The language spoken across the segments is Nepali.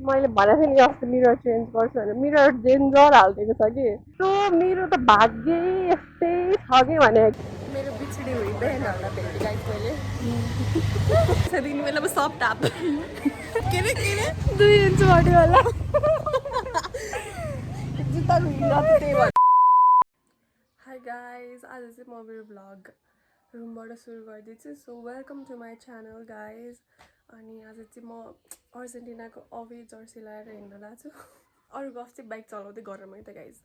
मैले भनेको थिएँ नि अस्ति मिरर चेन्ज गर्छु भनेर मिरर डेन्जर हालिदिएको छ कि त्यो मेरो त भाग्यै यस्तै छ कि भने मेरो बिछडी हुई बिहान हाल्दा भेटेँ गाइस मैले दिन बेला म सब टाप के रे 2 इन्च बढ्यो होला जुत्ता घुम्दा त्यही भयो। हाई गाइज आज चाहिँ म मेरो भ्लग रुमबाट सुरु गरिदिन्छु। So welcome to my channel guys. अनि आज चाहिँ म अर्जेन्टिनाको अवे जर्सी लगाएर हिँड्न लाग्छु। अरू गफ चाहिँ बाइक चलाउँदै गरौँ है त गाइज।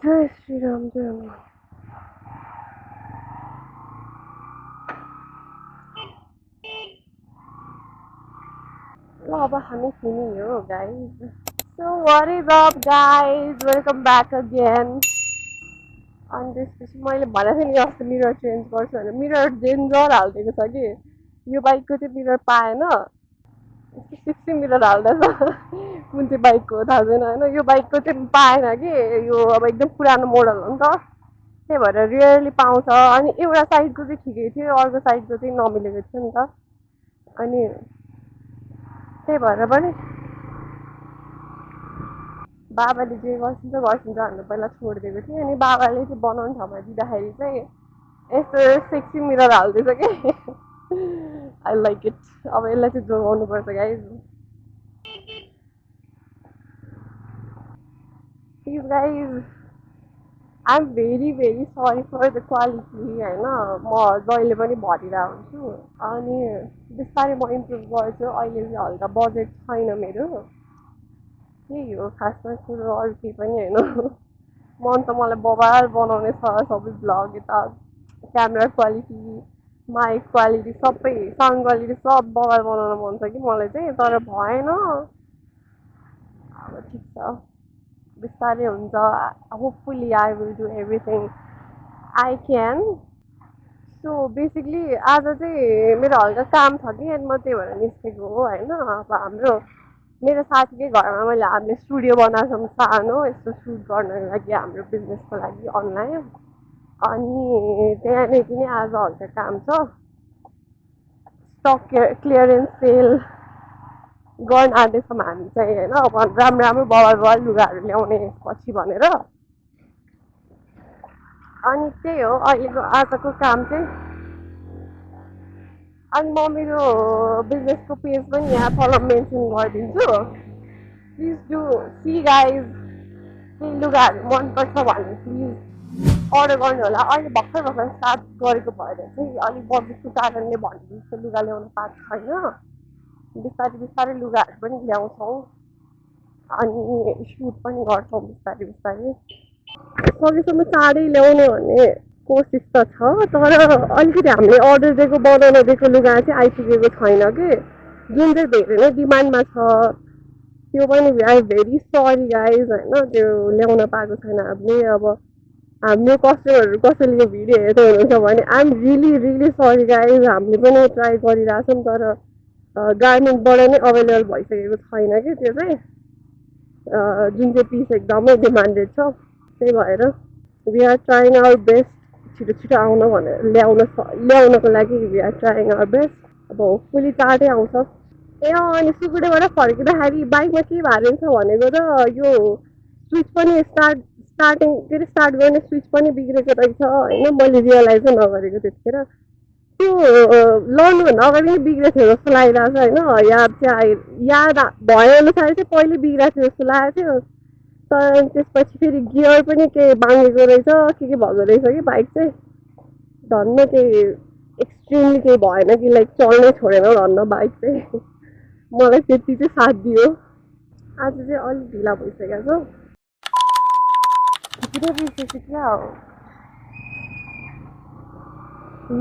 जय श्रीराम जय हनुमान। अब हामी हिँड्यो guys. So what is up guys? Welcome back again. अनि त्यसपछि मैले भनेको थिएँ नि अस्ति मिरर चेन्ज गर्छु भनेर मिरर डेन्जर हालिदिएको छ कि यो बाइकको चाहिँ मिरर पाएन 60 मिरर हाल्दैछ कुन चाहिँ बाइकको थाहा छैन होइन। यो बाइकको चाहिँ पाएन कि यो अब एकदम पुरानो मोडल हो नि त, त्यही भएर रियरली पाउँछ। अनि एउटा साइडको चाहिँ ठिकै थियो, अर्को साइडको चाहिँ नमिलेको थियो नि त। अनि त्यही भएर पनि बाबाले जे गर्छिन्छ भनेर पहिला छोडिदिएको थिएँ। अनि बाबाले चाहिँ बनाउने ठाउँमा दिँदाखेरि चाहिँ यस्तो सेक्सी मिरर हालिदिएछ कि आई लाइक इट। अब यसलाई चाहिँ जोगाउनुपर्छ guys. Please guys I am very sorry for the quality होइन। म जहिले पनि भनिरहेको हुन्छु अनि बिस्तारै म इम्प्रुभ गर्छु। अहिले चाहिँ हल्का बजेट छैन मेरो, त्यही हो खासमा कुरो, अरू केही पनि होइन। मन त मलाई बबाल बनाउने छ सबै भ्लग, यता क्यामेरा क्वालिटी, माइक क्वालिटी, सबै साउन्ड क्वालिटी सब बबाल बनाउन मन छ कि मलाई चाहिँ, तर भएन। अब ठिक छ, बिस्तारै हुन्छ। Hopefully I will do everything I can. So basically आज चाहिँ मेरो हल्का काम छ कि, अनि म त्यही भएर निस्केको हो होइन। अब मेरो साथीकै घरमा हामीले स्टुडियो बनाएको छौँ सानो, यस्तो सुट गर्नको लागि हाम्रो बिजनेसको लागि अनलाइन। अनि त्यहाँदेखि नै आज हल्का काम छ, स्टक क्लियरेन्स सेल गर्न आँटेछौँ हामी चाहिँ होइन। अब राम्रो बबाल लुगाहरू ल्याउने पछि भनेर। अनि त्यही हो अहिलेको आजको काम चाहिँ। अनि म मेरो बिजनेसको पेज पनि यहाँ तल मेन्सन गरिदिन्छु, प्लिज डु सी गाइज। केही लुगाहरू मनपर्छ भने प्लिज अर्डर गर्नु होला। अहिले भर्खर स्टार्ट गरेको भएर चाहिँ अलिक बजेटको कारणले भने जस्तो लुगा ल्याउन पाएको छैन। बिस्तारै लुगाहरू पनि ल्याउँछौँ अनि सुट पनि गर्छौँ बिस्तारै। सकेसम्म चाँडै ल्याउने भन्ने कोसिस त छ, तर अलिकति हामीले अर्डर दिएको बनाउन दिएको लुगा चाहिँ आइपुगेको छैन कि, जुन चाहिँ धेरै नै डिमान्डमा छ। त्यो पनि आई भेरी सरी गाइज होइन, त्यो ल्याउन पाएको छैन हामीले। अब हाम्रो कस्टमरहरू कसैले यो भिडियो हेर्दै हुनुहुन्छ भने I am really sorry guys. हामीले पनि ट्राई गरिरहेछौँ, तर गार्मेन्टबाट नै अभाइलेबल भइसकेको छैन कि त्यो चाहिँ, जुन चाहिँ पिस एकदमै डिमान्डेड छ। त्यही भएर we are trying our best छिटो आउन भनेर ल्याउनको लागि we are trying our best. अब होपफुली चाँडै आउँछ। अनि सिलगढीबाट फर्किँदाखेरि बाइकमा के भएको छ भनेको त यो स्विच पनि स्टार्ट गर्ने स्विच पनि बिग्रेको रहेछ होइन। मैले रियलाइजै नगरेको त्यतिखेर, त्यो लड्नुभन्दा अगाडि नै बिग्रेको थियो जस्तो लागिरहेको छ होइन। याद भएअनुसार चाहिँ पहिले बिग्रेको थियो जस्तो लागेको थियो, तर त्यसपछि फेरि गियर पनि केही बाँगेको रहेछ, के भएको रहेछ कि बाइक चाहिँ। धन्न केही एक्सट्रिमली केही भएन कि लाइक चल्नै छोडेन धन्न बाइक चाहिँ। मलाई त्यति चाहिँ साथ दियो। आज चाहिँ अलिक ढिला भइसकेको छ क्या हो।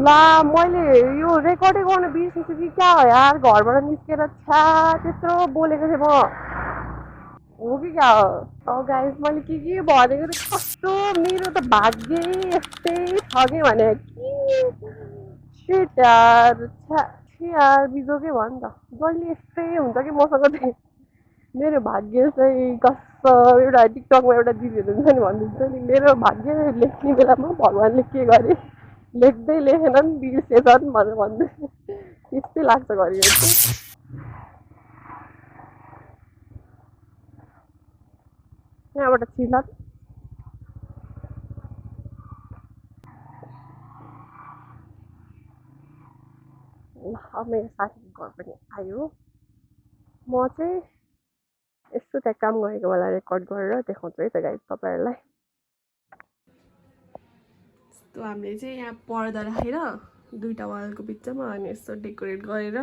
ला मैले यो रेकर्डै गर्न बिर्सेछु कि क्या हो यार। घरबाट निस्केर छ्या त्यत्रो बोलेको थिएँ म, हो कि क्या हो। गाइस मैले के भनेको थिएँ, कस्तो मेरो त भाग्यै यस्तै छ कि भने सिट यार, यार बिजोकै भयो नि त। जहिले यस्तै हुन्छ कि मसँग चाहिँ मेरो भाग्य चाहिँ कसम एउटा टिकटकमा एउटा दिदीहरू हुन्छ नि भनिदिन्छ नि मेरो भाग्य लेख्ने बेलामा भगवान्ले के गरे लेख्दै लेखेनन् बिर्सेछन् भनेर भन्दै त्यस्तै लाग्छ घरिघरि चाहिँ यहाँबाट छिर्ला मेरो साथीको घर पनि आयो म चाहिँ यस्तो त्यहाँ काम गरेको बेला रेकर्ड गरेर देखाउँछु है त गाइस तपाईँहरूलाई यस्तो हामीले चाहिँ यहाँ पर्दा राखेर दुईटा वालको बिचमा अनि यस्तो डेकोरेट गरेर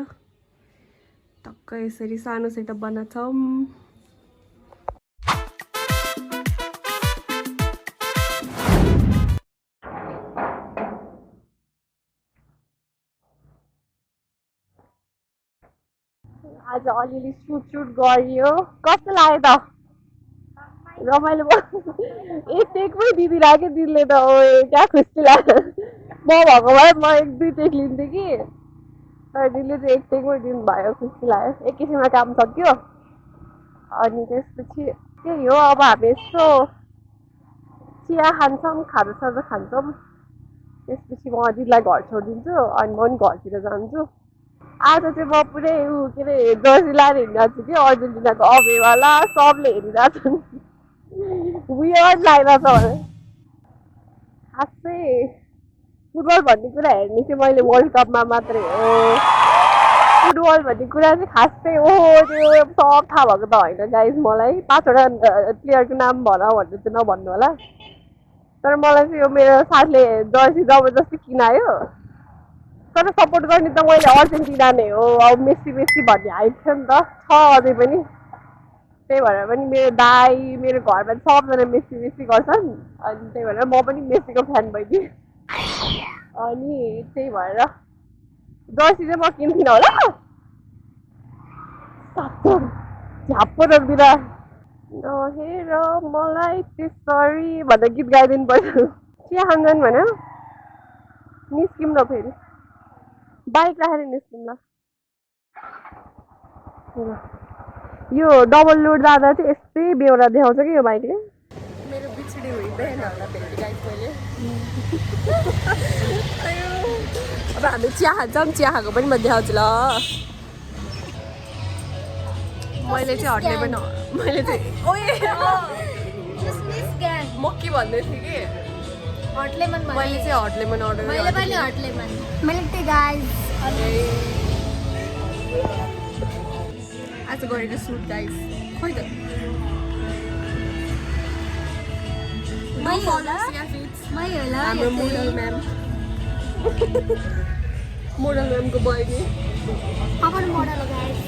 टक्क यसरी सानो सेटअप बनाउँछौँ आज अलिअलि सुट गरियो कस्तो लाग्यो त रमाइलो भयो एक टेकमै दिदी लाग्यो दिदीले त ओए क्या खुसी लाग्यो म भएको भए म एक दुई टेक लिन्थेँ कि तर दिदीले चाहिँ एक टेकमै दिनुभयो खुसी लाग्यो एक किसिममा काम सक्यो अनि त्यसपछि त्यही हो अब हामी यसो चिया खान्छौँ खाजासाजा खान्छौँ त्यसपछि म दिदीलाई घर छोडिदिन्छु अनि म पनि घरतिर जान्छु आज चाहिँ म पुरै के अरे जर्सी लाएर हिँडिरहेको छु कि अर्जेन्टिनाको अवेवाला सबले हेरिरहेको छ वियर्ड लागिरहेको छ भने खासै फुटबल भन्ने कुरा हेर्ने चाहिँ मैले वर्ल्ड कपमा मात्रै हो फुटबल भन्ने कुरा चाहिँ खासै ओहो त्यो सब थाहा भएको त होइन गाइस मलाई 5वटा प्लेयरको नाम भन भनेर चाहिँ नभन्नु होला तर मलाई चाहिँ यो मेरो साथले जर्सी जबरजस्ती किनायो तर सपोर्ट गर्ने त मैले अर्जेन्टिना नै हो अब मेस्सी मेस्सी भन्ने हाइट छ नि त छ अझै पनि त्यही भएर पनि मेरो दाई मेरो घरमा सबजना मेस्सी मेस्सी गर्छन् अनि त्यही भएर म पनि मेस्सीको फ्यान भइदिएँ अनि त्यही भएर जर्सी चाहिँ म किन्थिनँ होला झ्याप्पो रोक्दिन नहेर मलाई त्यसरी भनेर गीत गाइदिनु पर्छ चिया खान्छन् भने निस्किउँ न फेरि बाइक राखेर निस्किउँ ल यो डबल लोड जाँदा चाहिँ यस्तै बेहोरा देखाउँछ कि यो बाइकले मेरो बिछडी हुँदैन होला भेटी गाइस मैले अब हामी चिया खान्छौँ चिया खाएको पनि म देखाउँछु ल मैले चाहिँ मैले चाहिँ ओए म के भन्दै थिएँ कि हट लेमन मैले चाहिँ हट लेमन अर्डर मैले पनि हट लेमन मैले त्यही गाइस आज गरेको सुट गाइस खोइ त हाम्रो मोडल म्याम मोडल म्यामको बहिनी अपन मोडल हो गाइस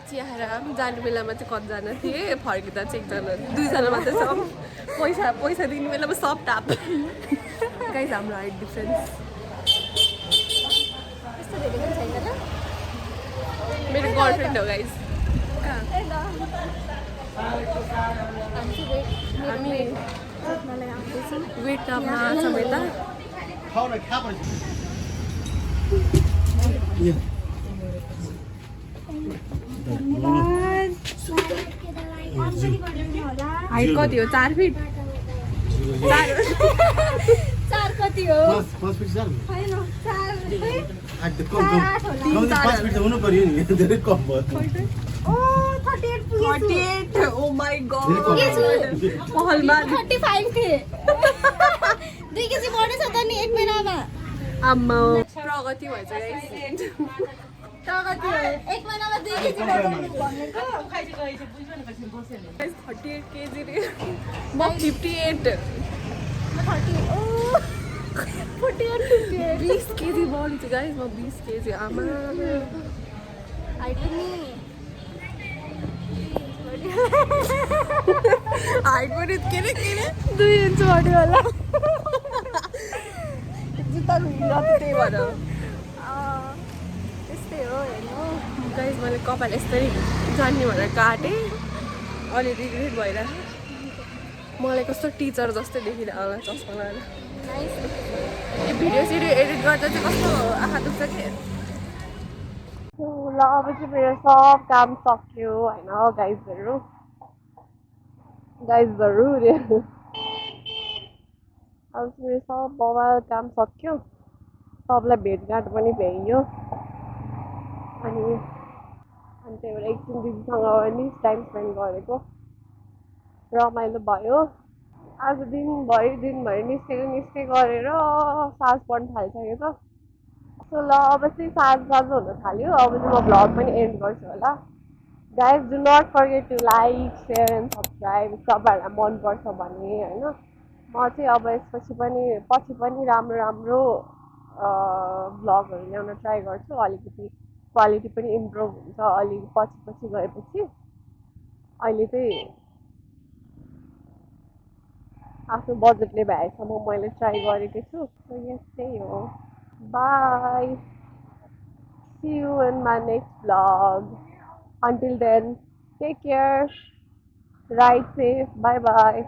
चिया खाएर जाने बेलामा चाहिँ कतिजना थिएँ फर्किँदा चाहिँ एकजना दुईजना मात्रै छ पैसा दिने बेलामा सब टाप गाइस हाम्रो हाइट डिफ्रेन्स यस्तो धेरै पनि छैन ल मेरो गर्लफ्रेन्ड हो गाइस हामी वेट टपमा छौँ यता हाइट कति हो 4 फिट 4 कति हो 5 फिट सर हैन 5 फिट हुनु पर्यो नि धेरै कम भयो ओ 38 पुगेछु 38 ओ माय गॉड पहलमा 35 थिए 2 केजी बढेछ त नि 1 महिनामा आम्मा प्रगति भएछ गाइस प्रगति हो 1 महिनामा 2 केजी बढ्नु भनेको 38 केजी रे म 58 ओ 48 20 केजी बढी छ गाइस म 20 केजी आमा हाइट पनि हाइट पनि के रे 2 इन्च बढ्यो होला जुत्ता लुगा त्यही भएर त्यस्तै हो हेर्नु गाइस मैले कपाल यस्तै जान्ने भनेर काटेँ अलि रिग्रेट भइरहेको मलाई कस्तो टिचर जस्तै देखिरहेको होला चस्मा लगाएर भिडियो सिडियो एडिट गर्दा चाहिँ कस्तो आँखा दुख्छ कि ल अब चाहिँ मेरो सब काम सक्यो होइन गाइजहरू रे अब चाहिँ मेरो सब बवाल काम सक्यो सबलाई भेटघाट पनि भ्याइयो अनि त्यही भएर एकछिन दिदीसँग पनि टाइम स्पेन्ड गरेको रमाइलो भयो आज दिनभरि निस्के गरेर साँझ पर्न थालिसकेको छ सो ल अब चाहिँ साँझ हुन थाल्यो अब चाहिँ म भ्लग पनि एन्ड गर्छु होला guys do not forget to like share and subscribe तपाईँहरूलाई मनपर्छ भने होइन म चाहिँ अब यसपछि पनि राम्रो भ्लगहरू ल्याउन ट्राई गर्छु अलिकति क्वालिटी पनि इम्प्रुभ हुन्छ अलिक पछि गएपछि अहिले चाहिँ आफ्नो बजेटले भ्याएसम्म मैले ट्राई गरेको छु सो यस त्यही हो bye see you in my next vlog until then take care ride safe bye bye